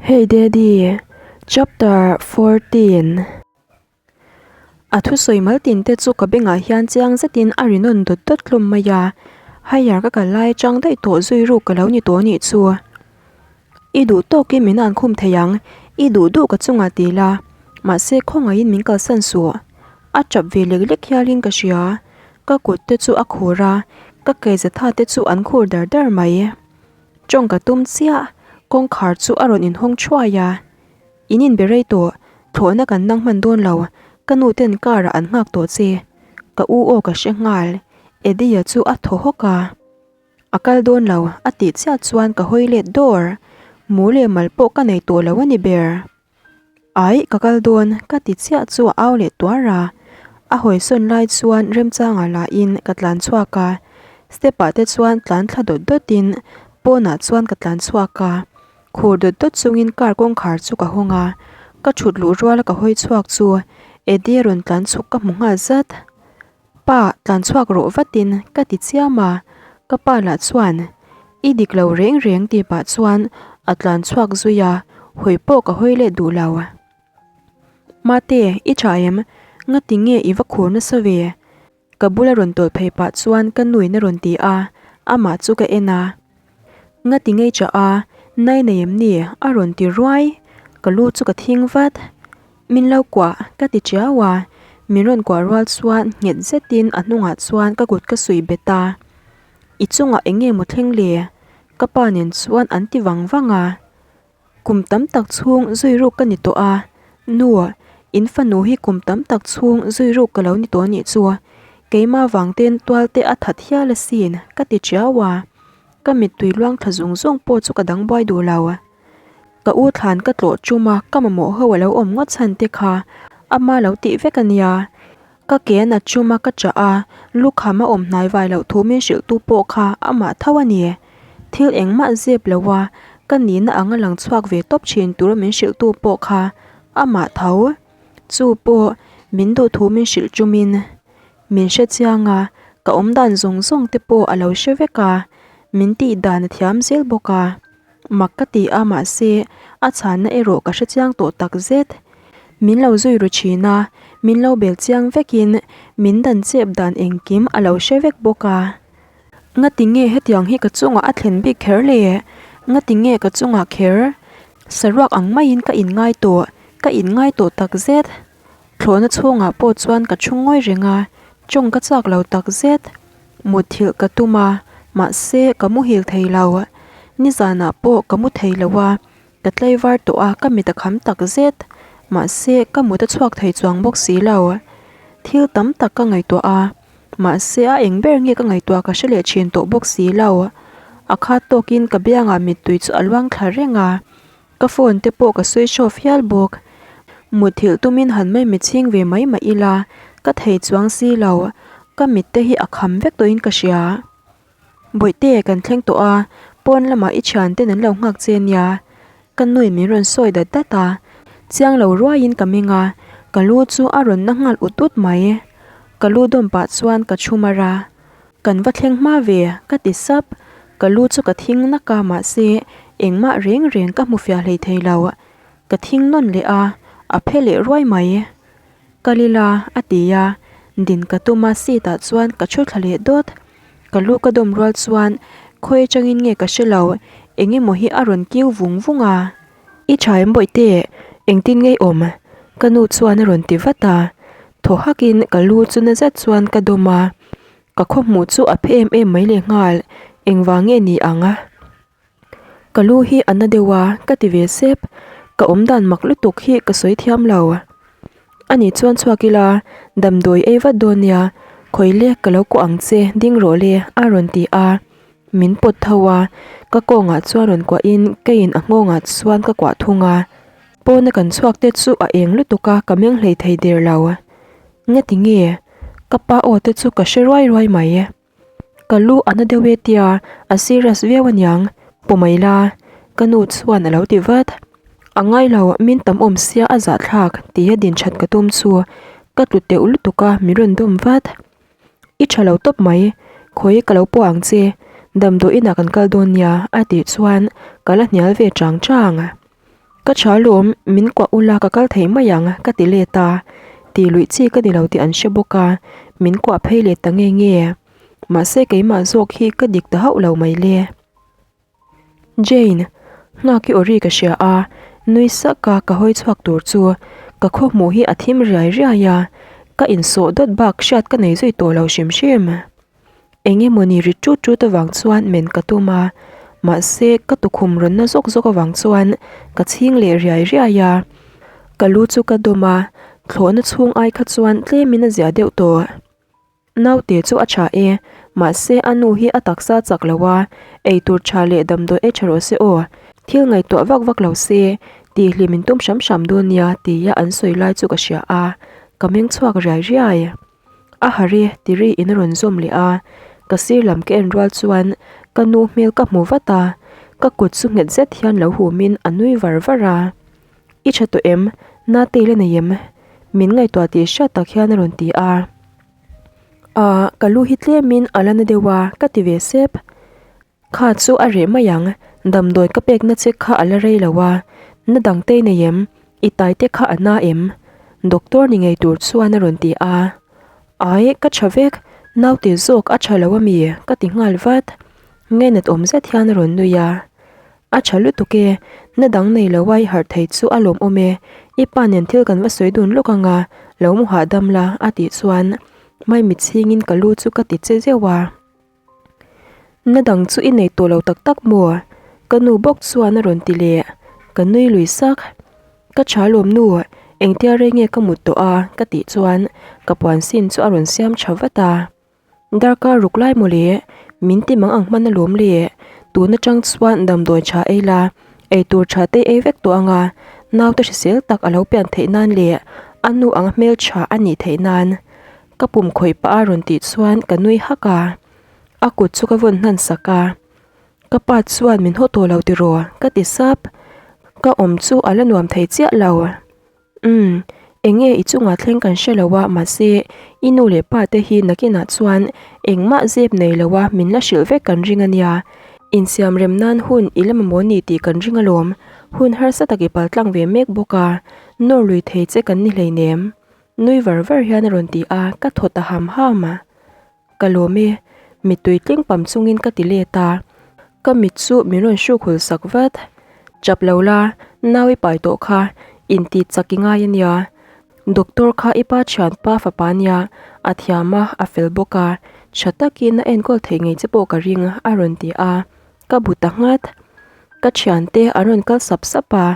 Hey Daddy, Chapter 14 A thusawi mal tin te chu ka bengah hian chiang zetin a ri nawn dawt dawt hlawm mai a, higher ka kal lai atang daih tawh zui ruk ka lo ni tawh anih chu. I duh tawkin min an khum thei ang, i duh duh ka chungah ti la, mahse khawngaihin min kalsan suh. A tap ve lek lek hialin ka hria, ka kut te chu a khur a, ka keizatha te chu an khur dar dar mai. Tawng ka tum chiah, kawngkhar chu a rawn inhawng thuai a. In inbe rei tawh, thlawhna kan nang hman dawn lo, ka nu ten car ah an nghak tawh che. Ka u aw ka hre nghal, Eddie-a chu a thaw hawk a. A kal dawn lo, a tih chiah chuan ka hawi let dawr. Mu leh mal pawh ka nei tawh lo a ni ber. Aih, ka kal dawn, ka ti chiah chu a au leh tuar a. A hawisawn lai chuan remchangah lahin ka tlan chhuak a, step ah te chuan tlan thla dawt dawtin pawnah chuan ka tlan chhuak a. Khur dawt dawt chungin car kawngkhar chu ka hawng a, ka thut luh ruala ka hawi chhuak chu Eddie rawn tlan chhuk ka hmu nghal zat. Pa, tlan chhuak rawh vatin ka ti chiam a, ka pa lah chuan I dik lo reng reng tih pah chuan a tlan chhuak zui a, hawi pawh ka hawi let duh lo. Mate, i tha em? Ngati nge i va khur nasa ve? Ka bula rawn tawlh phei pah chuan ka nuin a rawn ti a, amah chu ka en a. Ngati ngei chah a, nai nei em ni? a rawn ti ruai, ka lu chu ka thing vat. Min lo kuah, ka ti chiau a, min rawn kuah rual chuan nghet zetin a hnungah chuan ka kut ka suih bet a. I chungah eng nge maw thleng le? Ka pa nen chuan an ti vang vang a. Kum tam tak chhung zui ruk ka ni tawh a, Nu, in fanu hi kum tam tak chhung zui ruk ka lo ni tawh anih chu, keimah vang ten tual te a that hial asin, ka ti chiau a. Ka mittui luang thla zung zung pawh chu ka dang buai duh lo. Ka u thlan ka tlawh tum a, ka mamawh ho a lo awm ngawt chhan te kha ama lo tih vek a nia. Ka ke a nat tum a ka chah a, lukham a awm hnai vai loh thu min hrilh tu pawh kha amah tho a ni. Thil engmah zep lo a, ka nihna ang a lang chhuak ve tawp thin tur min hrilh tu pawh kha amah tho. Chu pawh min duh thu min hrilh tumin min hre chiang a, ka awmdan zawng zawng te pawh a lo hre vek a, min tih dan a thiam zel bawk a. Mak ka ti a mahse a chhanna erawh ka hre chiang tawh tak zet. Min lo zui ru thin a, min lo bel chiang vekin min dan chep dan engkim a lo hre vek bawk a. Ngati nge hetiang hi ka chungah a thlen bik kher le? Ngati nge ka chungah kher? Saruak ang maiin ka inngai tawh, ka inngai tawh tak zet. Thlawhna chhungah pawh chuan ka thu ngawi reng a, tawng ka chak lo tak zet. Mutthilh ka tum a, mahse ka muhil thei lo. Nizanah pawh ka mu thei lo a, ka tlaivar tawh a, ka mit a kham tak zet. Mahse ka mut a chhuak thei chuang bawk si lo. Thil tam tak ka ngaihtuah a, mahse a eng ber nge ka ngaihtuah ka hre leh thin tawh bawk si lo. A khat tawkin ka biangah mittui chu a luang thla reng a. Ka phone te pawh ka switch off hial bawk. Mutthilh tumin han mai mitchhing ve mai mah ila, ka thei chuang si lo. Ka mit te hi a kham vek tawhin ka hria. Bawihte kan thleng tawh a, pawn lamah i thian ten an lo nghak che nia. Ka nui min rawn sawi dat dat a, chiang lo ruaiin ka meng a, ka lu chu a rawn na nghal ut ut mai. Ka lu dawm pah chuan ka thu mar a. Kan va thleng hma ve, ka ti sap. Ka lu chu ka thing nak a, mahse, engmah reng reng ka hmu fiah hlei thei lo. Ka thing nawn leh a, a phe leh ruai mai. Ka lila, a ti a, din ka tum a seat ah chuan ka thu thla leh dawt. Ka lu ka dawm rual chuan khawi atangin nge ka hre lo, eng emaw hi a rawn kiu vung vung a. I tha em bawihte, engtin nge i awm? Ka nu chuan a rawn ti vat a, thaw hakin ka lu chu na zet chuan ka dawm a, ka khaw hmuh chu a phe em em mai leh nghal, engvang nge ni ang a? Ka lu hi a na deuh a, ka ti ve sep, ka awm dan mak lutuk hi ka sawi thiam lo. Ani chuan chhuak ila, damdawi ei vat dawn nia, khawi le ka lo kuah ang che, ding rawh le a rawn ti a. Min pawt tho a, ka kawngah chuan rawn kuahin keiin a nghawngah chuan ka kuah thung a. Pawna kan chhuak te chu a eng lutuk a, ka meng hlei thei der lo. Ngati nge? Ka pa aw te chu ka hre ruai ruai mai. Ka lu a na deuh e tia, a serious viau aniang, paw mai la, ka nu chuan a lo ti vat. A ngai lo, min tam awm sia a zahthlak tia din that ka tum chu ka tlu teuh lutuk a, min rawn dawm vat. I tha lo tawp mai, khawi ka lo pawh ang che, damdawi inah kan kal dawn nia a tih chuan ka la hnial ve chang chang. Ka tha lawm, min kuah ula ka kal thei mai ang, ka ti let a. Ti luih chi ka ni lo tih an hre bawk a, min kuah phei leh ta nge nge. Mahse keimah zawk hi ka dik ta hauh lo mai le. Jane, nghak i aw ri ka hria a, nui sak a ka hawi chhuak tur chu ka khaw hmuh hi a thim riai riai a, ka insawh dawt bak hriat ka nei zui tawh lo hrim hrim. Eng emawni ri tut tut avang chuan men ka tum a, mahse ka tukhum rawn na zawk zawk avang chuan ka chhing leh riai riai a, ka lu chu ka dawm a, thlawhna chhung ai kha chuan tlemin a ziah deuh tawh. Naute chu a tha e, mahse a nu hi a taksa chak lo a, eitur tha leh damdawi ei tha rawh se aw, thil ngaihtuah vak vak lo se, tihhlim in tum hram hram dawn nia tia an sawi lai chu ka hria a, ka meng chhuak riai riai. A harh e ti ri in a rawn zawm leh a, ka sir lam ka en rual chuan ka nu hmel ka hmu vat a, ka kut chu nghet zet hian lo hum in a nui var var a. I tha tawh em? Nate i la nei em? Min ngaihtuah tih hriat tak hian a rawn ti a. Aaa ka lu hi tlem in a la na deuh a ka ti ve sep. Kha chu a reh mai ang, damdawi ka pekna che kha a la rei lo a, na dang te i nei em? I tai te kha a na em? Doctor ni ngei tur chuan a rawn ti a. Ai, ka tha vek, naute zawk a tha lo a mi? ka ti nghal vat. Ngainat awm zet hian a rawn nui a. A tha lutuk e, na dang nei lo a i harh thei chu a lawmawm e, i pa nen thil kan va sawi dun lawk ang a, lo mu hahdam la a tih chuan maimit chhingin ka lu chu ka ti che zeuh a. Na dang chu i nei tawh lo tak tak maw? Ka nu bawk chuan a rawn ti leh. Ka nui lui sak. Ka tha lawm nu, engtia rei nge ka mut tawh a? Ka tih chuan ka puan sin chu a rawn siam tha vat a. Darkar ruk lai maw le? Min ti mang ang hman alawm le. Tun atang chuan damdawi tha ei la, eitur tha te ei vek tawh ang a, naute hrisel tak a lo pian theih nan leh a nu ang hmeltha a nih theih nan. Ka pum khawih pah a rawn tih chuan ka nui hak a, a kut chu ka vawn hnan sak a, ka pa chuan min haw tawh lo tiraw ka ti sap, ka awm chu a la nuam thei chiah lo. Umm, eng nge i chungah thleng kan hre lo a, mahse i nu leh pa te hi nakinah chuan engmah zep nei lo a min la hrilh vek kan ring a nia, insiam rem nan hun i la mamawh ni tih kan ring alawm, hun harsa tak i paltlang ve mek bawk a, nawr lui thei che kan ni hleinem. Nui var var hian a rawn ti a, ka thaw ta ham ham a. Ka lawm e, mittui tling pam chungin ka ti let a. Ka mit chu min rawn hruk hul sak vat. Chap lo la, nau i pai tawh kha, inti chak i ngai a nia. Doctor kha i pa thianpa fapa nia, a thiam a, a fel bawk a, tha takin a enkawl theih ngei che pawh ka ring a rawn ti a. Ka bu ta nghat. Ka thiante an rawn kal sap sap a,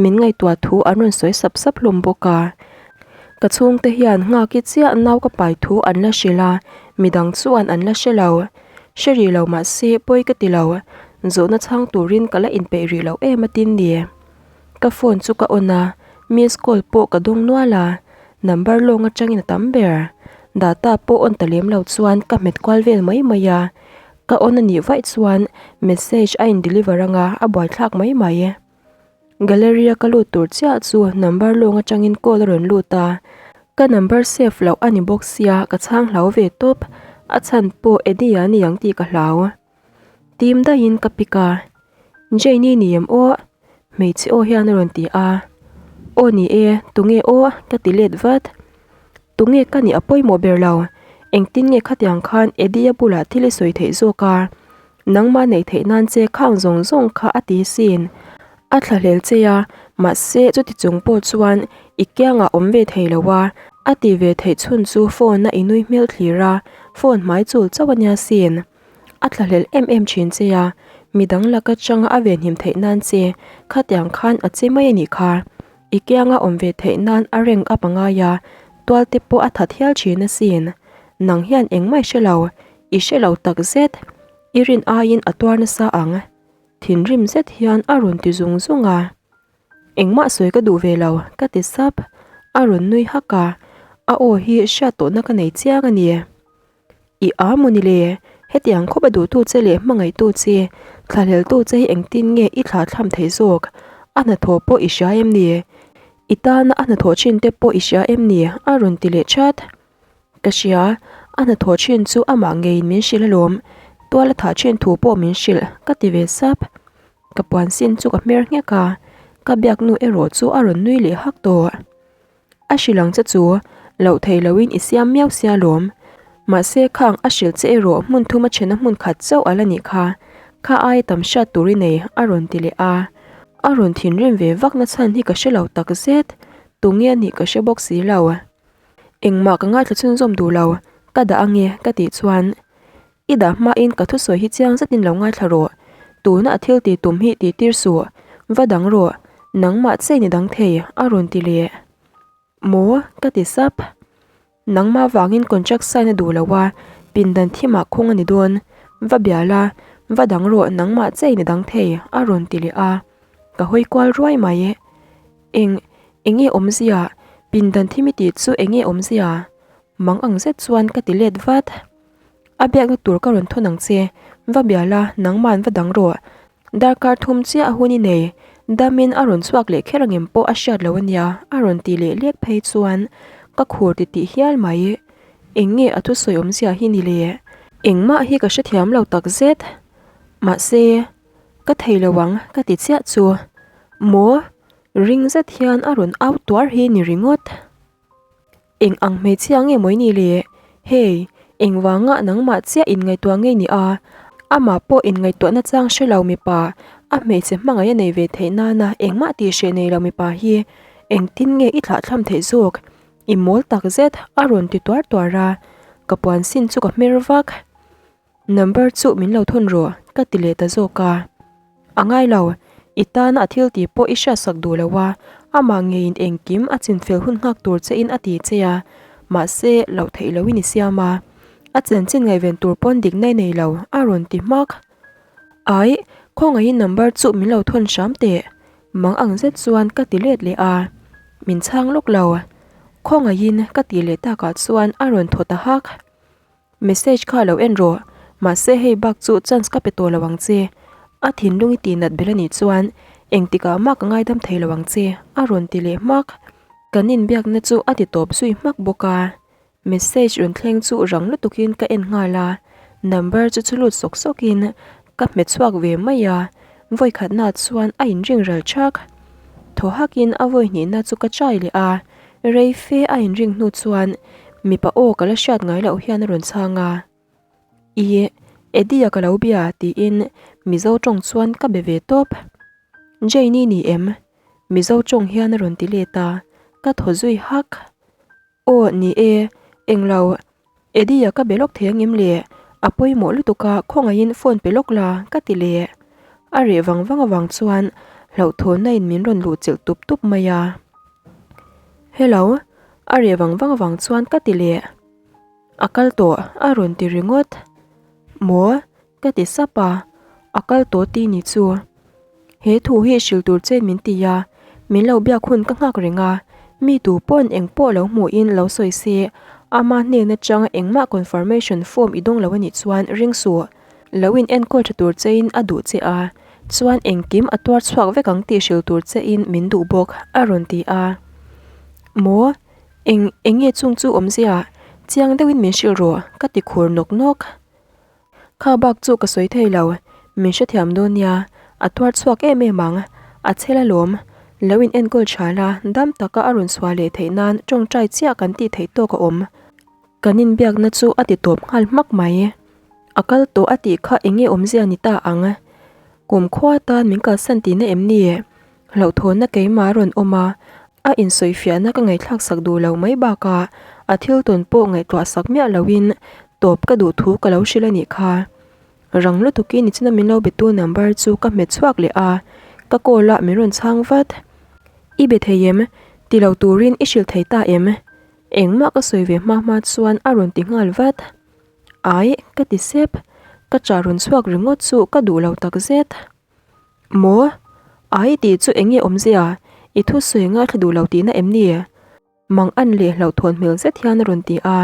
min ngaihtuah thu an rawn sawi sap sap hlawm bawk a. Ka chhungte hian nghaki chiah nau ka pai thu an la hrilh a, midang chuan an la hre lo. Hre rih lo mahse pawi ka ti lo, zawhna chhang turin ka la inpeih rih lo em a tin ni. Ka phone chu ka on a, miss call pawh ka dawng nual a, number lawng atangin a tam ber. Data pawh on ta lem lo chuan ka hmet kual vel mai mai a. Ka on a nih vaih chuan message a in deliver anga a buaithlak mai mai. Gallery a ka lut tur chiah chu number lawng atangin call a rawn lut a, ka number save loh a ni bawk sia ka chhang hlau ve tawp, a chhan pawh Eddie a ni ang tih ka hlau. Tim daihin ka pick a, Jane-i ni em aw? Hmeichhe aw hian a rawn ti a, Aw ni e, tunge aw? ka ti let vat. Tunge ka nih a pawimawh ber lo, engtin nge khatiang khan Eddie-a bulah thil i sawi theih zawk a, nangmah neih theih nan che khang zawng zawng kha a ti sin. A thlahlel che a, mahse chuti chung pawh chuan i kiangah awm ve thei lo a, a ti ve theih chhun chu phone a i nui hmel thlir a, phone hmai chul chauh a nia sin. A thlahlel em em thin che a, midang laka changa a venhim theih nan che khatiang khan a che mai a nih kha. I kianga awm ve theih nan a rank up a ngai a, tual te pawh a that hial thin asin. Nang hian engmah i hre lo, i hre lo tak zet. I rin aiin a tuar nasa ang. Thinrim zet hian a rawn ti zung zung a. Engmah sawi ka duh ve lo, ka ti sap. A rawn nui hak a, a aw hi hriat tawhna ka nei chiang a ni. I a maw ni le? Hetiang khawp a duhtu che leh hmangaihtu che, thlahleltu che hi engtin nge i thlah thlam theih zawk? A hnathawh pawh i hria em ni? I tana a hnathawh thin te pawh i hria em ni? A rawn ti leh chat. Ka hria, a hnathawh thin chu amah ngeiin min hrilh alawm. Tual a thah thin thu pawh min hrilh, ka ti ve sap. Ka puan sin chu ka hmer nghek a. Ka biak nu erawh chu a rawn nui leh hak tawh. A hrilh ang che chu, loh thei loin i siam miau sia lawm. Mahse khang a hrilh che erawh hmun thum a chhena hmun khat chauh a la nih kha. Kha aia tam hriat tur i nei, a rawn ti leh a. A rawn thinrim ve vak na chhan hi ka hre lo tak zet. Tunge a nih ka hre bawk si lo. Engmah ka ngaithla chhunzawm duh lo, ka dah ange ka tih chuan I dah hmain ka thusawi hi chiang zetin lo ngaithla rawh. Tuna a thil tih tum hi tih tir suh. Va dang rawh. Nangmah che ni dang thei, a rawn ti leh. Maw? ka ti sap. Nangmah vangin contract sign a duh lo a, pindan thimah khawng a ni dawn. Va bia la, va dang rawh nangmah che ni dang thei, a rawn ti leh a. Ka hawi kual ruai mai. Eng, enge awmzia? Pindan thim i tih chu enge awmzia? Mang ang zet chuan ka ti let vat. A biakna tur ka rawn thawn ang che, va bia la, nangman va dang rawh. Darkar thum chiah a hun i nei, damin a rawn chhuak leh kher angem pawh a hriat lo ania, a rawn ti leh lek phei chuan ka khur ti tih hial mai. Eng nge a thusawi awmzia hi ni le? Engmah hi ka hrethiam lo tak zet. Mahse, ka thei lo ang ka ti chiah chu. Maw? Ring zet hian a rawn au tuar hi ni ringawt. Eng ang hmeichhia nge mawi ni le? Hey, engvanga nangmah chiah inngaihtuah ngei ni a? Amah pawh inngaihtuahna chang hre lo mipa, a hmeichhe hmangaih a nei ve theih nana engmah tih hreh nei lo mipa hi engtin nge i thlahthlam theih zawk? I mawl tak zet, a rawn ti tuar tuar a, ka puan sin chu ka hmer vak. Number chu min lo thawn rawh, ka ti leh ta zawk a. A ngai lo, i tana a thil tih pawh i hriatsak duh lo a, amah ngeiin engkim a chinfel hun nghak tur chein a ti che a, mahse loh theih loin i siam a. A chanchin ngaihven tur pawn dikna i nei lo, a rawn ti hmak. Aih, khawngaihin number chu min lo thawn hram teh, mang ang zet chuan ka ti let leh a. Min chhang lawk lo. Khawngaihin ka tih leh takah chuan a rawn thaw ta hak. Message kha lo en rawh, mahse hei bak chu chance ka pe tawh lo ang che. A thinlung i tih nat ber a nih chuan engtikah mah ka ngaidam thei lo ang che, a rawn ti leh hmak. Kan inbiakna chu a ti tawp zui hmak bawk a. Message rawn thleng chu rang lutukin ka en nghal a, number chu chu lut sawk sawkin ka hmet chhuak ve mai a, vawi khatna chuan a inring ral thak. Thaw hakin a vawi hnihna chu ka chai leh a, Rei fe a inring hnu chuan mipa aw ka la hriat ngai loh hian a rawn chhang a, Ih, Eddie-a ka lo bia tiin Mizo tawng chuan ka be ve tawp. Jane-i ni em? Mizo tawng hian a rawn ti let a, ka thaw zui hak. Aw, ni e, englo, Eddie-a ka be lawk thei angem le? A pawimawh lutuk a, khawngaihin phone pe lawk la, ka ti leh. A reh vang vang avang chuan hlauhthawnna in min rawn luh chilh tup tup mai a. Hello, a reh vang vang avang chuan ka ti leh. A kal tawh, a rawn ti ringawt. Maw? Ka ti sap a, a kal tawh ti ni chu. He thu hi hrilh tur chen min ti a, min lo biak hun ka nghak reng a, mi tu pawn eng pawh lo hmuhin lo sawi se, ama hnen atang engmah confirmation form i dawng lo anih chuan ring suh. Lo in enkawl tha tur chein a duh che a, chuan engkim a tuar chhuak vek ang tih hrilh tur chein min duh bawk, a rawn ti a. Maw? Eng eng nge chung chu awmzia? Chiang deuhin min hrilh rawh, ka ti khur nawk nawk. Kha bak chu ka sawi thei lo, min hrethiam dawn nia, a tuar chhuak em em ang, a chhel alawm, lo in enkawl tha la, dam taka a rawn chhuah leh theih nan tawngtai chiah kan tih theih tawk a awm. Kan inbiakna chu a ti tawp nghal hmak mai. A kal tawh a tih kha eng nge awmzia ni ta ang? Kumkhua tan min kalsan tihna em ni? Hlauhthawnna keimah a rawn awm a, a insawifiahna ka ngaihthlak sak duh lo mai bakah a thil tawn pawh ngaihtuah sak miah loin tawp ka duh thu ka lo hrilh a nih kha. Rang lutukin nichina min lo betu number chu ka hmet chhuak leh a, ka call a min rawn chhang vat. I be thei em? Ti lo turin i hrilh thei ta em? Engmah ka sawi ve hma hma chuan a rawn ti nghal vat. Ai, ka ti sep. Ka chah rawn chhuak ringawt chu ka duh lo takzet. Maw? Ai tih chu eng nge awmzia? I thusawi ngaithla duh lo tihna em ni? Mang an leh hlauhthawn hmel zet hian a rawn ti a.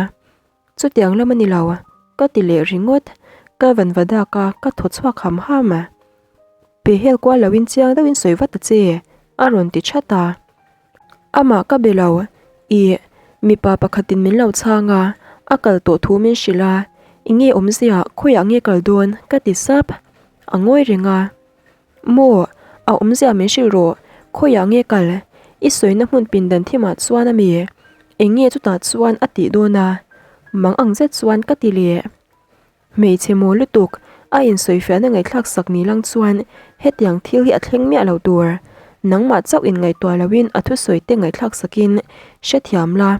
Chutiang lam a ni lo, ka ti leh ringawt. Ka van va dak a, ka thaw chhuak ham ham. Pe hel kual loin chiang deuhin sawi vat ta che, a rawn ti that a. Amah ka be lo, ih, mipa pakhatin min lo chhang a, a kal tawh thu min hrilh a, eng nge awmzia, khawiah nge kal dawn? ka ti sap. A ngawi reng a. Maw, a awmzia min hrilh rawh. Khawiah nge kal? I sawina hmun pindan thimah chuan a mi? Eng nge chutah chuan a tih dawn a? Mang ang zet chuan ka ti leh. Hmeichhe maw lutuk, a insawifiahna ngaihthlak sak ni lang chuan hetiang thil hi a thleng miah lo tur. Nangmah chauh inngaihtuah loin a thusawi te ngaihthlak sakin hrethiam la.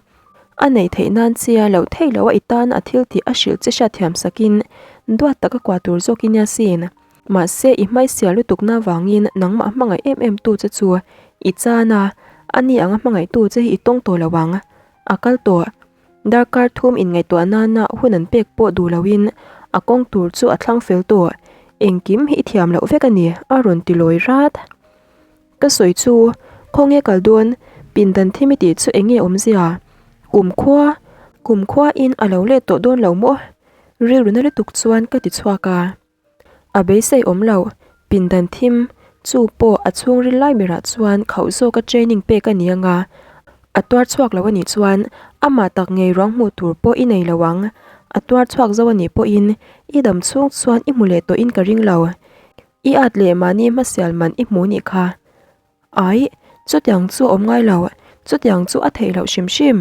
A neih theih nan chia loh theih loh a i tan a thil tih a hrilh che hriatthiam sakin duat taka kuah tur zawk i nia sin. Mahse i hmaisial lutukna avangin nangmah hmangaih em em tu che chu i chan a, ani anga hmangaihtu che hi i tawng tawh lo ang. A kal tawh. Darkar thum inngaihtuah nana hun an pek pawh duh loin a kawng tur chu a thlang fel tawh. Engkim hi i thiam loh vek a ni, a rawn ti lawi rat. Ka sawi chu, khawnge kal dawn, pindan thim i tih chu eng nge awmzia? Kumkhua, kumkhua in a lo let tawh dawn lo maw? Rilru na lutuk chuan ka ti chhuak a. A beisei awm lo, pindan thim chu pawh a chhungril lai berah chuan khauh zawka training pek a ni ang a, a tuar chhuak lo a nih chuan amah tak ngei ruang hmuh tur pawh i nei lo ang. A tuar chhuak zo a nih pawhin i dam chhung chuan i hmu leh tawhin ka ring lo. I at leh mahni hmasial man i hmu nih kha. Aih, chutiang chu a awm ngai lo, chutiang chu a theih loh hrim hrim.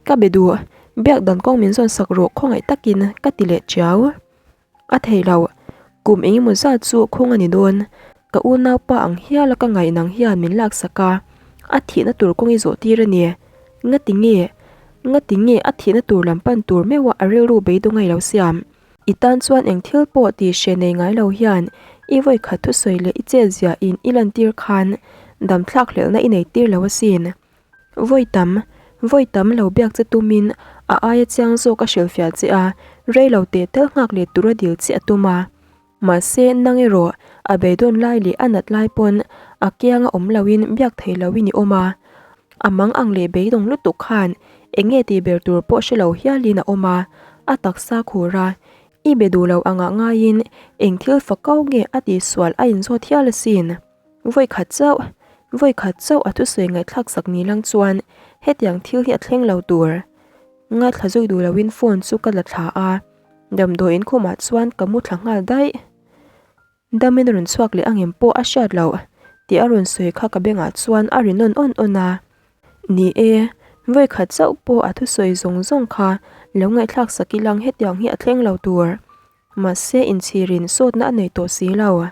Ka be duh, biak dan kawng min zawn sak rawh khawngaih takin ka ti leh chiau. A thei lo, kum eng emaw zat chu khung a ni dawn. Ka unaupa ang hiala ka ngaih nang hian min laksak a, a thihna tur kawng i zawh tir a ni. Ngati nge? Ngati nge a thihna tur lam pan tur meuha a rilru beidawng a i lo siam? I tan chuan eng thil pawh tih hre nei ngai lo hian i vawikhat thusawi leh i chetzia in i lantir khan damthlak hlelhna i nei tir lo asin. Vawi tam, vawi tam lo biak che tumin a aia chiang zawk a hrilhfiah che a, rei lo teh tel nghak leh tura dil che a tum a. Mahse, nang erawh a beidawn lai leh a nat lai pawn a kianga awm loin biak thei loin i awm a. A mang ang leh beidawng lutuk khan eng nge tih ber tur pawh hre lo hialin a awm a, a taksa khur a, i be duh lo angah ngaiin eng thil fakau nge a tihsual a inzawt hial asin. Vawi khat chauh, vawi khat chauh a thusawi ngaihthlak sak ni lang chuan hetiang thil hi a thleng lo tur. Ngaithla zui duh loin phone chu ka la thla a, damdawiin khumah chuan ka mu thla nghal daih. Damin a rawn chhuak leh angem pawh a hriat loh tih a rawn sawi kha ka bengah chuan a ri nawn awn awn a. Ni e, vawi khat chauh pawh a thusawi zawng zawng kha lo ngaihthlak sak ilang hetiang hi a thleng lo tur. Mahse inchhirin sawtna a nei tawh si lo.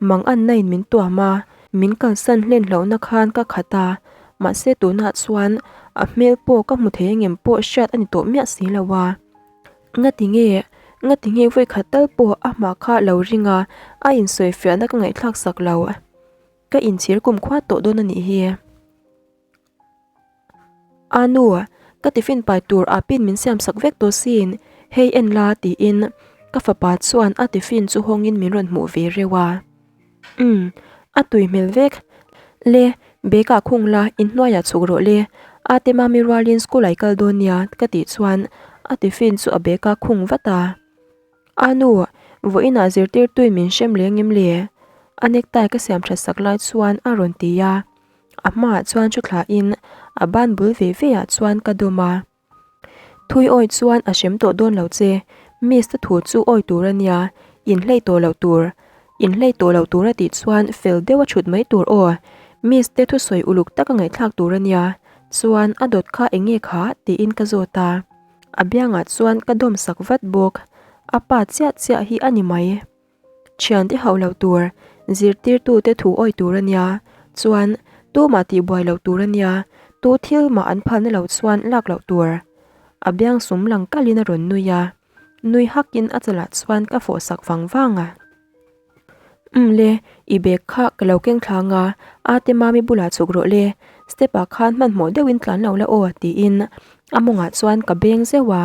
Mang anna in min tuam a, min kalsan hlen hlauhna khan ka khat a, mahse tunah chuan a hmel pawh ka hmu thei angem pawh hriat a ni tawh miah si lo a. Ngati nge, ngati nge vawi khat tal pawh a hma kha lo ring a, a insawifiahna ka ngaihthlak sak lo. Ka inchhir kumkhua tawh dawn a nih hi. A nu, ka tiffin pai tur a pin min siam sak vek tawh sin, hei en la tiin ka fapa chuan a tiffin chu hawngin min rawn hmuh ve reuh a. Umm, a tui hmel vek. Le, bag ah khung la, inhnuaiah chhuk rawh le. Ate mami rualin school ah i kal dawn nia ka tih chuan a tiffin chu a bag a khung vat a. A nu, vawiinah zirtirtuin min hrem leng em le? A necktie ka siam that sak lai chuan a rawn ti a. A hmaah chuan thu thlain a ban bul ve ve ah chuan ka dawm a. Thui awi chuan a hrem tawh dawn lo che, Miss te thu chu awi tur a nia, inhlei tawh loh tur. Inhlei tawh loh tur a tih chuan fel deuh a thut mai tur aw, Miss te thusawi uluk taka ngaihthlak tur a nia, chuan a dawt kha eng nge kha? tiin ka zawt a. A biangah chuan ka dawm sak vat bawk. A pa chiah chiah hi a ni mai. Thiante hauh loh tur, zirtirtute thu awi tur a nia. Chuan, tumah tihbuai loh tur a nia. Tu thil mah an phalna lo chuan lak loh tur. A biang sum lang kalin a rawn nui a. Nui hakin a chalah chuan ka fawh sak vang vang a. Umm le, i bag kha ka lo keng thlang a, ate mami bulah chhuk rawh le, step ah khan hmanhmawh deuhin tlan lo la aw tiin a mawngah chuan ka beng zeuh a,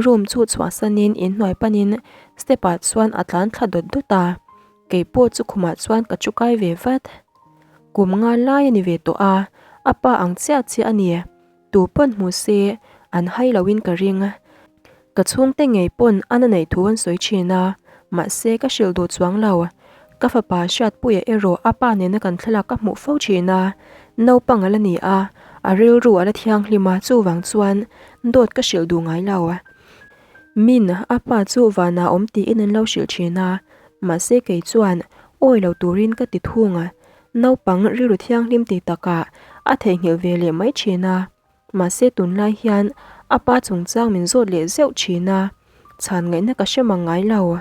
room chu chhuahsanin inhnuai panin step ah chuan a tlan thla dawt dawt a, keipawh chu khumah chuan ka thu kai ve vat. Kum nga lai a ni ve tawh a, a pa ang chiah chiah a ni. Tu pawn hmu se an hai loin ka ring. Ka chhungte ngei pawn a na neih thu an sawi thin a, mahse ka hrilh duh chuang lo. Ka fapa Hriatpuia erawh a pa nena kan thlalak ka hmuh fo thin a, naupang a la ni a, a rilru a la thianghlim a, chuvang chuan dawt ka hrilh duh ngai lo. Min, a pa chu vanah awm tiin an lo hrilh thin a, mahse kei chuan awi lo turin ka ti thung. Naupang rilru thianghlim ti takah a theihnghilh ve leh mai thin a. Mahse tunlai hian a pa chungchang min zawt leh zeuh thin a, chhan ngaihna ka hre mang ngai lo.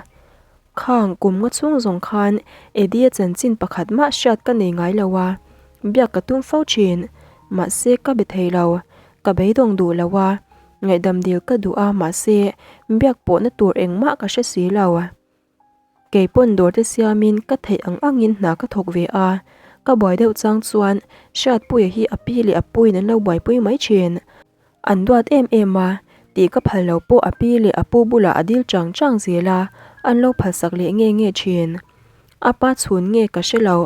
Khang kum nga chhung zawng khan Eddie-a chanchin pakhat mah hriat ka nei ngai lo a, biak ka tum fo thin. Mahse ka be thei lo, ka beidawng duh lo a, ngaihdam dil ka duh a mahse biak pawhna tur engmah ka hre si lo. Kei pawn dawr te siamin ka theih ang angin hna ka thawk ve a, ka buai deuh chang chuan Hriatpuia hi a pi leh a puin an lo buaipui mai thin. An duat em em a, tih ka phal lo pawh a pi leh a pu bulah a dil chang chang zel a, an lo phalsak leh nge nge thin. A pa chhun nge ka hre lo,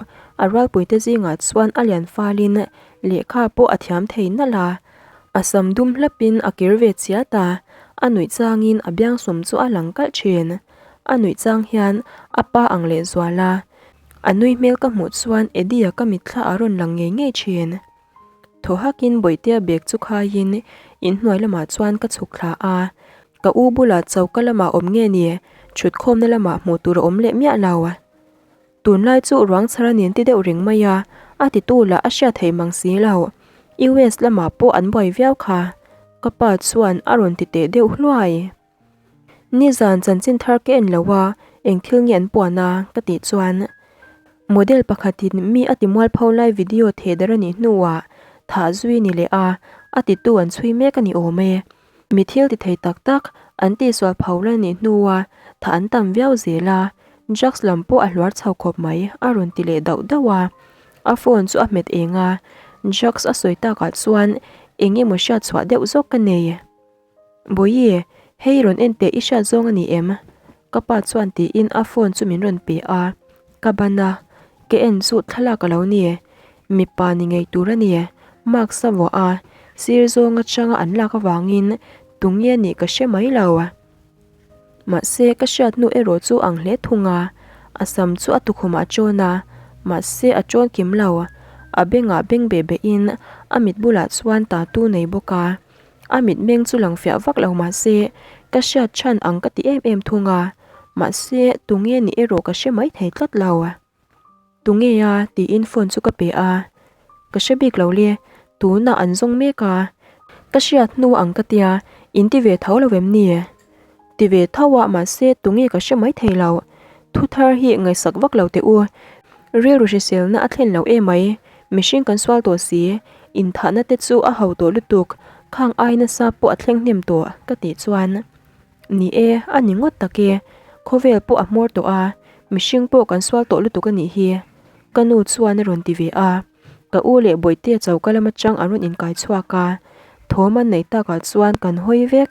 a rualpuite zingah chuan a lian falin lehkha pawh a thiam thei nalh a. A sam dum hlapin a kir ve chiat a, a nuih changin a biangsum chu a lang kalh thin. A nuih chang hian a pa ang leh zual a, a nui hmel ka hmuh chuan Eddie-a ka mitthla a rawn lang ngei ngei thin. Thaw hakin Bawihtea bag chu khaiin inhnuai lamah chuan ka chhuk thla a, ka u bulah choka lamah awm nge ni, thutkhawmna lamah hmuh tur a awm leh miah lo. Tunlai chu ruang chhar a nin ti deuh reng mai a, a titu lah a hriat theih mang si lo. US lamah pawh an buai viau kha, ka pa chuan a rawn ti teh deuh hluai. Nizan chanchin thar ka en lo a, eng thil nge an puan a? ka tih chuan model pakhatin mi a ti mualpho lai video theh dar a nih hnuah thah zui ni leh a, a titu an chhui mek a ni awm e. Mi thil ti thei tak tak an tihsual pho la nih hnua thah an tam viau zel a, drugs lam pawh a hluar chho khawp mai a rawn ti leh dauh dauh a. A phone chu a hmet eng a, drugs a sawi takah chuan eng emaw hriat chhuah deuh zawk ka nei. Bawihi, hei rawn en teh i hriat zawng a ni em? Ka pa chuan tiin a phone chu min rawn pe a, ka ban a, ka en chu thlalak a lo ni. Mipa ni ngei tur a ni, mask a vuah a, sir zawng atanga an lak avangin tunge nih ka hre mai lo. Mahse ka hriat hnu erawh chu ang hle thung a, a sam chu a tukhumah a chawn a, mahse a chawn kim lo, a bengah beng beh behin a mit bulah chuan tattoo nei bawk a. A mitmeng chu lang fiah vak lo mahse ka hriat chhan ang ka ti em em thung a, mahse tunge nih erawh ka hre mai thei tlat lo. Tunge a? tiin phone chu ka pe a, ka hre bik lo le, tunah an zawng mek a, ka hriat hnu ang ka tia, in ti ve tho lo em ni? Ti ve tho a mahse tunge ka hre mai thei lo, thu thar hi ngaihsak vak lo teh u, rilru hriselna a thlen lo emai, mihring kan sual tawh si, inthahna te chu a ho tawh lutuk, khang ai nasa pawh a thleng hnem tawh ka tih chuan ni e a ni ngawt tak e, khawvel pawh a hmawr tawh a, mihring pawh kan sual tawh lutuk a nih hi ka nu chuan a rawn ti ve a, ka u leh bawihte choka lam atang an rawn inkai chhuak a, thawm an neih takah chuan kan hawi vek.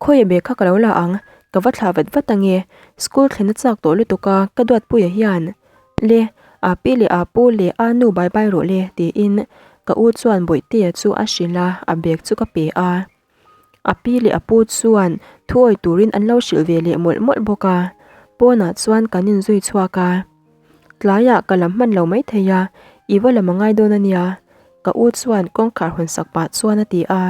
Khawi bag kha ka lo la ang, ka va thlah vat vat ange, school thlen a chak tawh lutuk a, ka duatpuia hian le a pi leh a pu leh a nu bai bai rawh le tiin ka u chuan bawihtea chu a hrilh a, a bag chu ka pe a. A pi leh a pu chuan thuawi turin an lo hrilh ve leh mawlh mawlh bawk a, pawnah chuan kan inzui chhuak a. Tlaiah ka lam hman lo maithei a, i va lam a ngai dawn a nia, ka u chuan kawngkhar hawn sak pah chuan a ti a.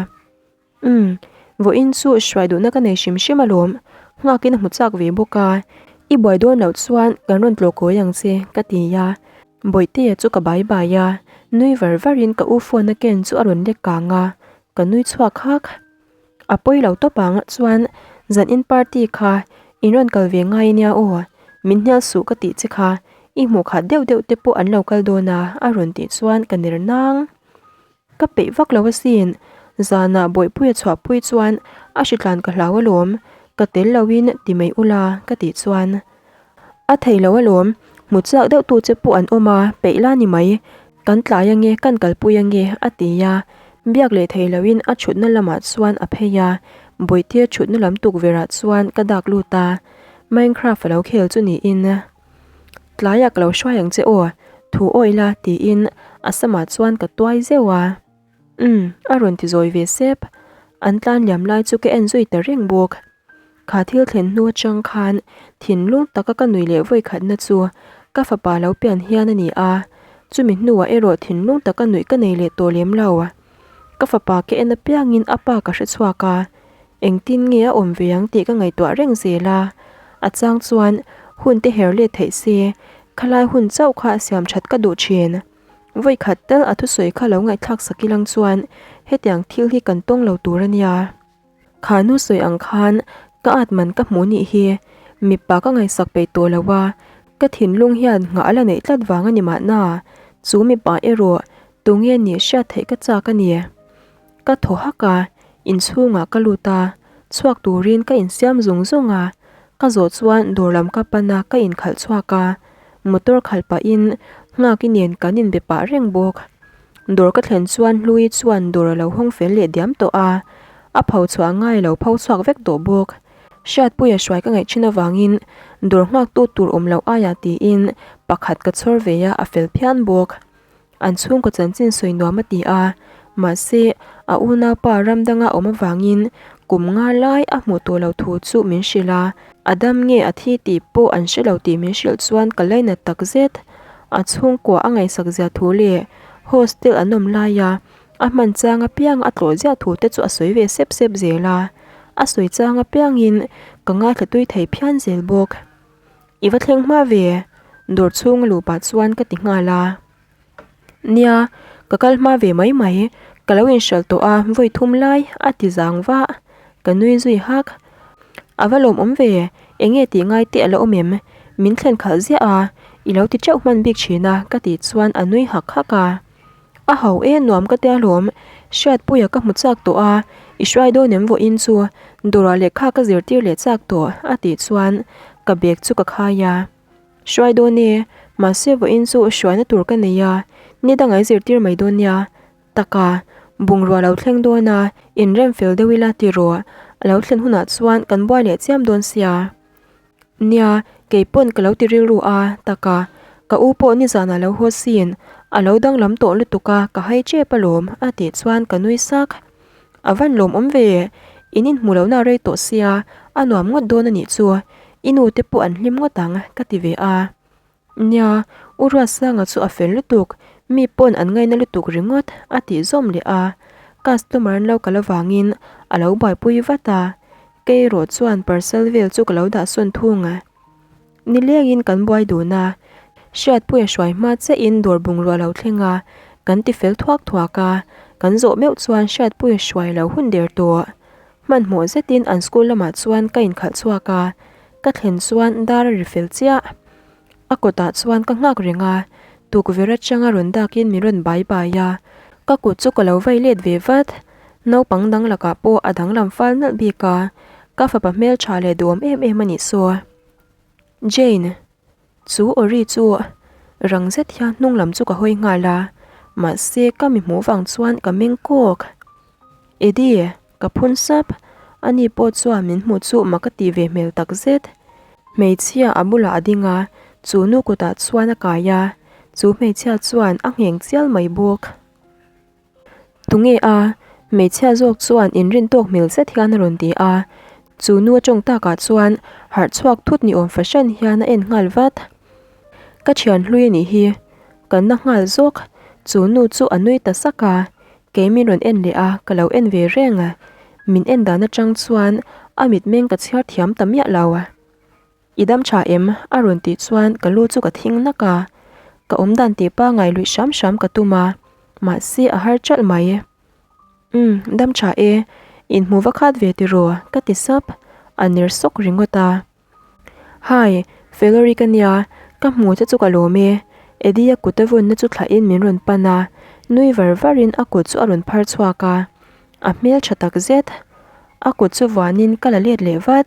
Umm, vawiin chu hruai duhna ka nei hrim hrim alawm, nghakin a hmu chak ve bawk a, i buai dawn loh chuan kan rawn tlawh kawi ang che ka ti a, Bawihtea chu ka bai bai a, nui var varin ka u phone a ken chu a rawn lek kang a, ka nui chhuak hak. A pawi lo tawp ang chuan zan in party kha in rawn kal ve ngai nia aw, min hnial suh ka tih che kha, i hmuh khat deuh deuh te pawh an lo kal dawn a a rawn tih chuan ka ner nang. Ka peih vak lo asin, zanah Bawihpuia chhuahpui chuan a hritlan ka hlau alawm, ka tel loin ti mai ula ka tih chuan a thei lo alawm, hmu chak deuh tu che pawh an awm a, peih la ni mai, kan tlai ange kan kalpui ange a ti a, biak leh thei loin a thutna lamah chuan a phei a, Bawihtea thutna lam tukverhah chuan ka dak lut a, Minecraft a lo khel chu niin. Tlaiah ka lo hruai ang che aw, thu awih la tiin a samah chuan ka tuai zeuh a. Umm, a rawn ti zawi ve sep. An tlan liam lai chu ka en zui ta reng bawk. Kha thil thlen hnu atang khan thinlung taka ka nui leh vawikhatna chu ka fapa lo pian hian a ni a, chumi hnuah erawh thinlung taka nuih ka nei leh tawh lem lo. Ka fapa ka en apiangin a pa ka hre chhuak a, Engtin nge a awm ve ang tih ka ngaihtuah reng zel a, a chang chuan hun te her let theih se. Khalai hun chauh kha siam that ka duh thin. Vawi khat tal a thusawi kha lo ngaihthlak sak ilang chuan hetiang thil hi kan tawng lo tur a nia. Kha nu sawi ang khan ka at man ka hmuh nih hi mipa ka ngaihsak peih tawh lo a, ka thinlung hian nghah a la neih tlat vang a ni mahna, chu mipa erawh tunge nih hriat theih ka chak a ni. Ka thaw hak a, inchhungah ka lut a, chhuak turin ka insiam zung zung a, ka zawh chuan dawr lam ka pan a ka inkhalh chhuak a, motor khalh pahin nghaki nen kan inbe pah reng bawk. Dawr ka thlen chuan Hlui chuan dawr a lo hawng fel leh diam tawh a, a pho chhuah ngai lo pho chhuak vek tawh bawk. Hriatpuia hruai ka ngaih thin avangin dawr nghaktu tur awm loh aiah tiin pakhat ka chhawr ve a, a fel phian bawk. An chhungkaw chanchin sawi nuam a ti a, mahse a unaupa ram danga awm avangin kum nga lai a hmuh tawh loh thu chu min hrilh a, a dam nge a thi tih pawh an hre lo tih min hrilh chuan ka lainat tak zet. A chhungkua a ngaihsak zia thu leh hostel an awm laia a hman chang apiang a tlawh ziah thu te chu a sawi ve sep sep zel a, a sawi chang apiangin ka ngaithla tui thei phian zel bawk. I va thleng hma ve, dawr chhung a luh pah chuan ka ti nghal a. Nia, ka kal hma ve mai mai, ka lo inhralh tawh a, vawi thum lai a ti zang vah. Ka nui zui hak. A va lawmawm ve, eng nge tih ngai te a la awm em? Min thlen khalh ziah a, i lo ti teuh hman bik thin a, ka tih chuan a nui hak hak a. A ho e nuam ka tia lawm, Hriatpuia ka hmu chak tawh a, i hruai dawn em vawiin chu, dawrah lehkha ka zirtir leh chak tawh a tih chuan ka bag chu ka khai a. Hruai dawn e, mahse vawiin chu hruaina tur ka nei a, ni danga i zirtir mai dawn nia, taka bungrua lo thleng dawn a, inrem fel deuh ila tiraw, a lo thlen hunah chuan kan buai leh chiam dawn sia. Nia, kei pawn ka lo ti rilru a, taka, ka u pawh nizanah lo haw sin, a lo danglam tawh lutuk a, ka hai tep alawm, a tih chuan ka nui sak. A van lawmawm ve, in inhmu lohna a rei tawh sia, a nuam ngawt dawn a nih chu, i nu te pawh an hlim ngawt ang, ka ti ve a. Nia, U Ruatsanga chu a fel lutuk, mi pawn an ngaina lutuk ringawt a tih zawm leh a, customer an lo kal avangin a lo buaipui vat a, kei erawh chuan parcel vel chu ka lo dah sawn thung. Nilengin kan buai dun a, Hriatpuia hruai hma chiahin dawr bungrua lo thleng a, kan ti fel thuak thuak a, kan zawh meuh chuan Hriatpuia hruai lo hun der tawh. Hmanhmawh zetin an school lamah chuan ka inkhalh chhuak a, ka thlen chuan dar a ri fel chiah. A kawtah chuan ka nghak reng a, tukverh atanga rawn dakin min rawn bai bai a, ka kut chu ka lo vai let ve vat. Naupang dang lakah pawh a danglam fal nalh bik a, ka fapa hmeltha leh duhawm em em a nih saw. Jane. Chu Ori chu rang zet hian hnung lam chu ka hawi nghal a, mahse ka mi hmuh vang chuan ka meng kawk. Eddie, ka phun sap, ani pawh chuan min hmuh chu mak a tih ve hmel tak zet. Hmeichhia a bulah a ding a, chu nu kutah chuan a kai a, chu hmeichhia chuan a ngheng chial mai bawk. Tunge a? Hmeichhia zawk chuan inrin tawk hmel zet hian a rawn ti a. Chu nu a tawng takah chuan harh chhuak thut ni awm fahran hian a en nghal vat. Ka thian hlui a nih hi. Ka na nghal zawk. Chu nu chu a nui ta sak a. Kei min rawn en leh a, ka lo en ve reng a. Min en dan atang chuan a mitmeng ka chhiar thiam ta miah lo. I dam tha em? a rawn tih chuan ka lu chu ka thing nak a, ka awm dan tih pangai luih hram hram ka tum a, mahse a har ṭalh mai. Umm, dam tha e, inhmu va khat ve tiraw? ka ti sap, a ner sawk ringawt a. Hi, Felori ka nia, ka hmu che chu ka lawm e, Eddie-a kut a vawnna chu thlahin min rawn pan a, nui var varin a kut chu a rawn phar chhuak a, a hmel tha tak zet. A kut chu vuanin ka la let leh vat.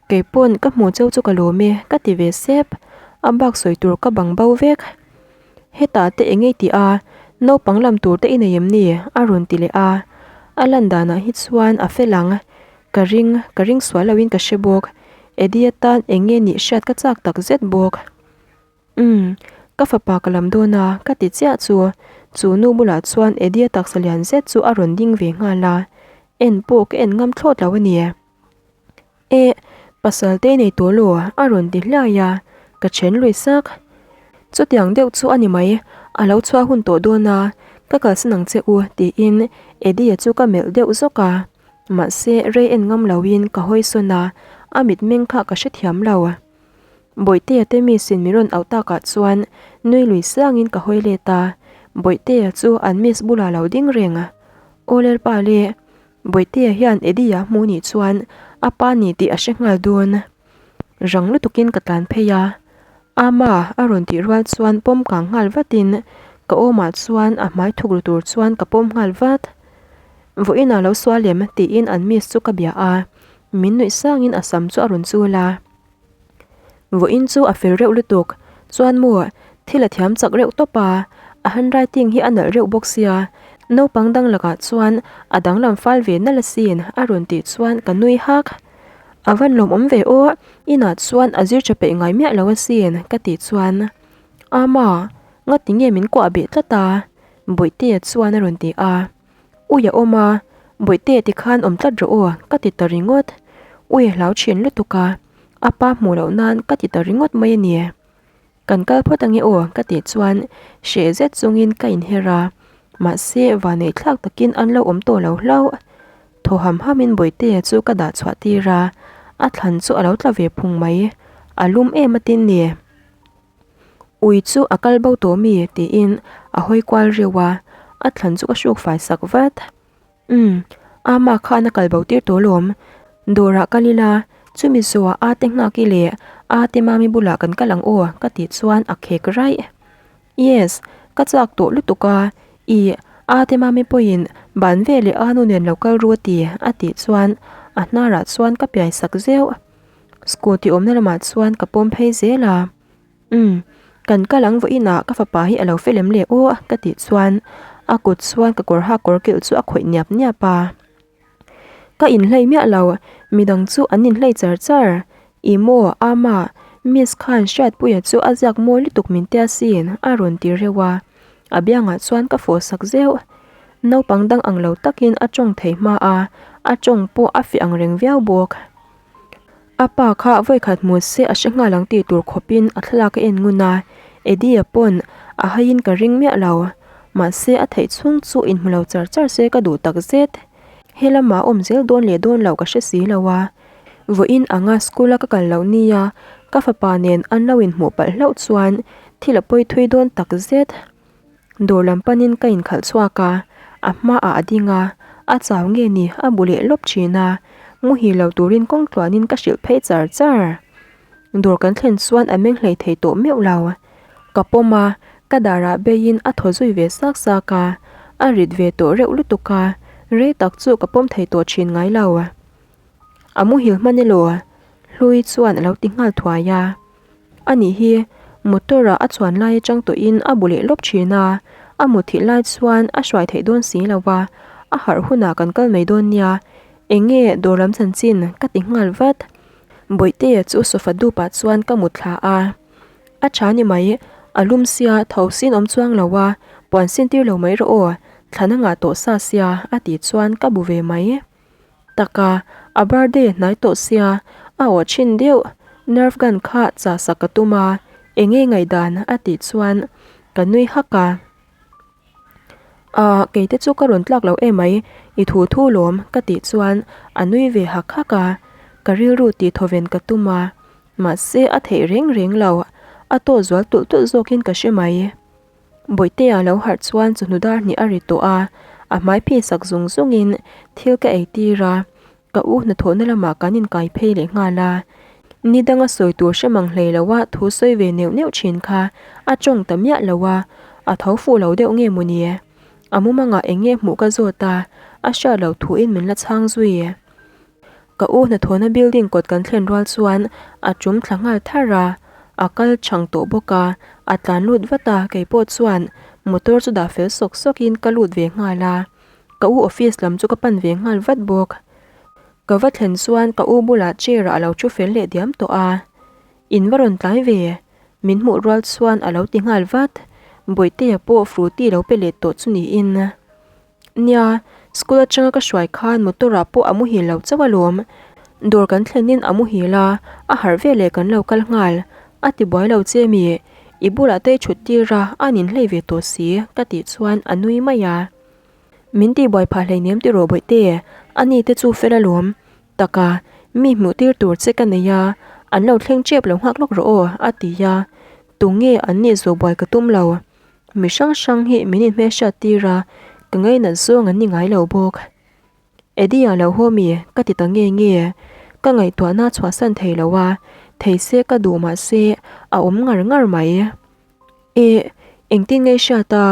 Kei pawn ka hmuh cheu chu ka lawm e, ka ti ve sep. A bak sawi tur ka bang bo vek. Hetah te eng ei tih a, naupang lam tur te i nei em ni? a rawn ti leh a. A lan danah hi chuan a fel ang. Ka ring, ka ring sual loin ka hre bawk. Eddie atan eng nge nih hriat ka chak tak zet bawk. Umm, ka fapa ka lam dawn a, ka ti chiah chu. Chu nu bulah chuan Eddie taksa lian zet chu a rawn ding ve nghal a. En pawh ka en ngam thlawt lo a ni. Eh, pasal te nei tawh lo a rawn ti hliai a, ka then lui sak. Chutiang deuh chu a ni mai, a lo chhuah hun tawh dawn a, ka kalsan ang che u tiin Eddie-a chu ka melh deuh zawk a, mahse rei en ngam loin ka hawi sawn a, a mitmeng kha ka hrethiam lo. Bawihtea te miss in min rawn auh takah chuan nui lui sangin ka hawi let a, Bawihtea chu an miss bulah lo ding reng. Aw Lalpa le, Bawihtea hian Eddie-a hmu nih chuan a pa ni tih a hre nghal dawn. Rang lutukin ka tlan phei a, Ama a rawn tih rual chuan pawm kang nghal vatin ka awmah chuan a hmai thuk ru tur chuan ka pawm nghal vat. Vawiinah lo sual em? tiin an miss chu ka bia a, min nuih sangin a sam chu a rawn chul a. Vawiin chu a fel reuh lutuk, chuan maw thil a thiam chak reuh tawp a, a handwriting hi a nalh reuh bawk sia, naupang dang lakah chuan a danglam fal ve nalh asin a rawn tih chuan ka nui hak. A van lawmawm ve aw, inah chuan a zir tha peih ngai miah lo asin ka tih chuan Ama, ngati nge min kuah beh tlat a? Bawihtea chuan a rawn ti a. Ui a awm a, Bawihtea tikhan awm tlat rawh aw ka ti ta ringawt. Ui a hlau thin lutuk a, a pa hmuh loh nan ka ti ta ringawt mai a ni. Kan kal phawt ange aw ka tih chuan hreh zet chungin ka inher a, mahse vanei thlak takin an lo awm tawh lo hlauh. Thaw ham hamin Bawihtea chu ka dah chhuah tir a, a thlan chu a lo tla ve phung mai, a lum em atin ni. Ui chu a kal bo tawh mi tiin a hawi kual reuh a, a thlan chu ka hruk fai sak vat. Umm, Ama khan a kal bo tir tawh lawm. Dawrah kal ila, chumi zawhah Ate Nghaki leh Ate Mami bulah kan kal ang aw ka tih chuan a khek raih. Yes, ka chak tawh lutuk a, ih, Ate Mami pawhin ban veleh Anu nen lo kal ru a ti a tih chuan a hnarah chuan ka piai sak zeuh. Scooty awmna lamah chuan ka pawm phei zel a. Umm, kan kal ang vawiinah ka fapa hi a lo fel em le aw ka tih chuan a kut chuan ka kawr hak kawr kilh chu a khawih niap niap a. Ka inhlei miah lo, midang chu an inhlei char char. Ih maw, Ama, Miss khan Hriatpuia chu a ziak mawi lutuk min tia sin a rawn ti reuh a, a biangah chuan ka fawh sak zeuh. Naupang dang ang lo takin a tawng thei hma a, a tawng pawh a fiah ang reng viau bawk. A pa kha vawikhat hmu se a hre nghal ang tih tur khawpin a thlalak a en ngun a, Eddie-a pawn a haiin ka ring miah lo. Mahse a theih chhung chu inhmu lo char char se ka duh tak zet. He lamah awm zel dawn leh dawn loh ka hre si lo a. Vawiin anga school-a ka kal loh nia ka fapa nen an lo inhmuh palh hlauh chuan thil a pawi thui dawn tak zet. Dawr lam panin ka inkhalh chhuak a, a hmaah a ding a, a chau nge ni a bu leh lawp thin a, muhil lo turin kawng tluanin ka hrilh phei char char. Dawr kan thlen chuan a meng hlei thei tawh meuh lo. Ka pawm a, ka darah beiin a thaw zui ve sak sak a, a rit ve tawh reuh lutuk a, rei tak chu ka pawm thei tawh thin ngai lo. A muhil hman elaw? Hlui chuan a lo ti nghal thuai a. A nih hi, motor ah a chuan lai atang tawhin a bu leh lawp thin a, a mut thih lai chuan a hruai theih dawn si lo va, a harh hunah kan kal mai dawn nia, eng nge dawr lam chanchin ka ti nghal vat. Bawihtea chu sofa dup ah chuan ka mut thla a, a tha ni mai, a lum sia tho sin awm chuang lo a, puan sin tir lo mai rawh aw, thlan a ngah tawh sa sia a tih chuan ka bu ve mai. Taka, a birthday hnai tawh sia, a awh thin deuh, nerve gun kha chah sak ka tum a, eng nge ngaihdan a tih chuan ka nui hak a. Ahh, kei te chu ka rawn tlak lo emai, i thu thu lawm ka tih chuan a nui ve hak hak a, ka rilru tih thawven ka tum a, mahse a theih reng reng lo, a tawh zual tulh tulh zawkin ka hre mai. Bawihtea lo harh chuan chawhnu dar hnih a ri tawh a, a hmai phei sak zung zungin thil ka ei tir a, ka u hnathawhna lamah kan inkai phei leh nghal a. Ni danga sawi tur hre mang hlei lo a thu sawi ve neuh neuh thin kha a tawng ta miah lo a, a tho fuh lo deuh nge maw ni? A mumangah eng nge hmuh ka zawt a, a hriat loh thuin min la chhang zui. Ka u hnathawhna building kawt kan thlen rual chuan a tum thla nghal thar a, a kal chhang tawh bawk a, a tlan lut vat a, kei pawh chuan motor chu dah fel sawk sawk in ka lut ve nghal a, ka u office lam chu ka pan ve nghal vat bawk. Ka va thlen chuan ka u bulah chair ah a lo thu fel leh diam tawh a, In va rawn tlai ve, min hmuh rual chuan a lo ti nghal vat, Bawihtea pawh Frooti lo pe leh tawh chu niin. Nia, school atanga ka hruai khan motor ah pawh a muhil lo chauh alawm. Dawr kan thlenin a muhil a, a harh veleh kan lo kal nghal. A ti buai lo che mi, i bulah te i thut tir a, a ninhlei ve tawh si, ka tih chuan a nui mai a. Min tih buai phah hleinem tiraw Bawihte, ani te chu fel alawm. Taka, mi hmuh tir tur che ka nei a. An lo thleng tep lo nghak lawk rawh aw, a ti a. Tunge an nih zawh buai ka tum lo. Mi hrang hrang hi min inhmelhriat tir a, ka ngainat zawng an ni ngai lo bawk. Eddie-a lo haw mi ka ti ta nge nge. Ka ngaihtuahna chhuahsan thei lo a, thei se ka duh mah se a awm ngar ngar mai. Eh, engtin nge i hriat a,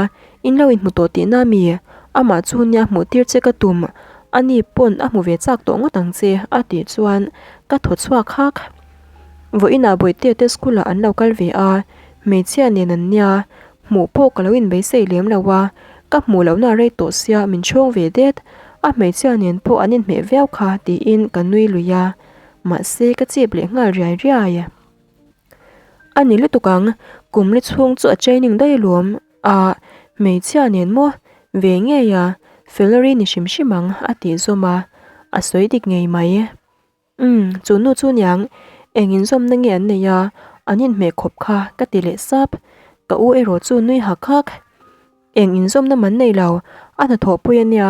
in lo inhmu tawh tihna mi? Amah chu nia hmuh tir che ka tum, ani pawn a hmu ve chak tawh ngawt ang che a tih chuan ka thaw chhuak hak. Vawiinah Bawihtea te school ah an lo kal ve a, hmeichhia nen an nia, hmuh pawh ka lo inbeisei lem lo a, ka hmuh lohna a rei tawh sia min chhawng ve det, a hmeichhia nen pawh an inhmeh viau kha tiin ka nui lui a, mahse ka chip leh nghal riai riai. A ni lutuk ang, kum li chhung chu a training daih alawm a, hmeichhia nen maw ve ngei a, Fellery ni hrim hrim ang a tih zawm a, a sawi dik ngei mai. Umm, chu nu chu niang, eng inzawmna nge an nei a, an inhmeh khawp kha ka ti leh sap. Ka u erawh chu nui hak hak. Eng inzawmna man nei lo, a hnathawh pui a nia,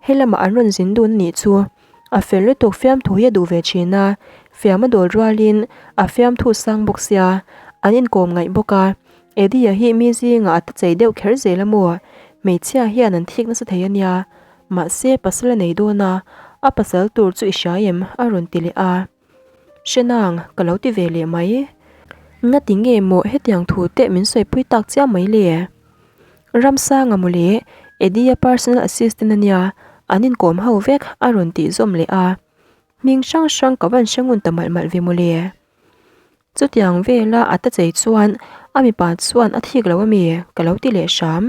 he lamah an rawn zin dun a nih chu. A fel lutuk fiamthu hi a duh ve thin a, fiam a dawl rualin a fiamthu sang bawk sia, an inkawm ngaih bawk a. Eddie-a hi mi zingah a ta chei deuh kher zel a maw? Hmeichhia hian an thik nasa thei a nia. Mahse, pasal a nei dawn a, a pasal tur chu i hria em? a rawn ti leh a. Hre nang, ka lo ti ve leh mai. Ngati nge maw hetiang thu te min sawipui tak chiah mai le? Ramsanga mawle, Eddie-a personal assistant a nia, an inkawm ho vek, a rawn tih zawm leh a. Hming hrang hrang ka van hre ngun ta malh malh ve mawle. Chutiang vela a ta chei chuan a mipa chuan a thik lo ami? Ka lo ti leh hram.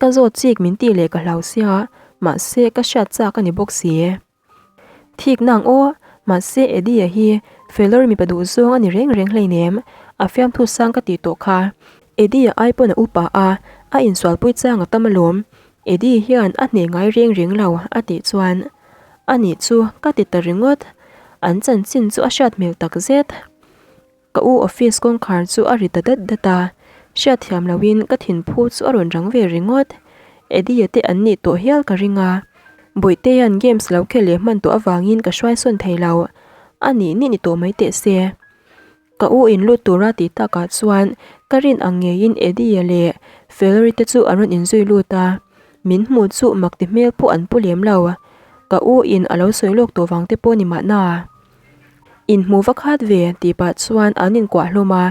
Ka zawt chik min tih leh ka hlau sia, mahse ka hriat chak a ni bawk si. Thik nang aw, mahse Eddie-a hi Felor mipa duh zawng a ni reng reng hleinem, a fiamthu sang ka tih tawh kha. Eddie-a ai pawn a upa a, a insualpui chang a tam alawm. Eddie hian a hneh ngai reng reng lo a tih chuan a nih chu ka ti ta ringawt. An chanchin chu a hriat hmel tak zet. Ka u office kawngkhar chu a ri ta dat dat a, hriat thiam loin ka thinphu chu a rawn rang ve ringawt. Eddie-a te an nih tawh hial ka ring a, Bawihteia'n games lo khel leh hman tawh avangin ka hruai sawn thei lo. A nih nih ni tawh mai teh se. Ka u in lut tura tih takah chuan ka rin ang ngeiin Eddie-a leh Valerie te chu an rawn inzui lut a, min hmuh chu mak ti hmel pawh an pu lem lo. Ka u in a lo sawi lawk tawh vang te pawh ni mahna. Inhmuh va khat ve tih pah chuan an inkuah hlawm a,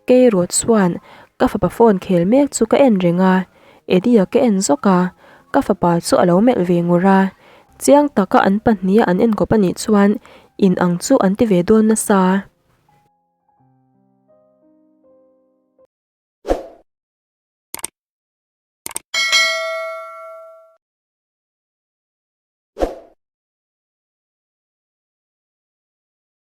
kei erawh chuan ka fapa phone khel mek chu ka en reng a, Eddie-a ka en zawk a, ka fapa chu a lo melh ve ngur a, chiang taka an pahniha an enkawp a nih chuan in ang chu an ti ve dawn nasa.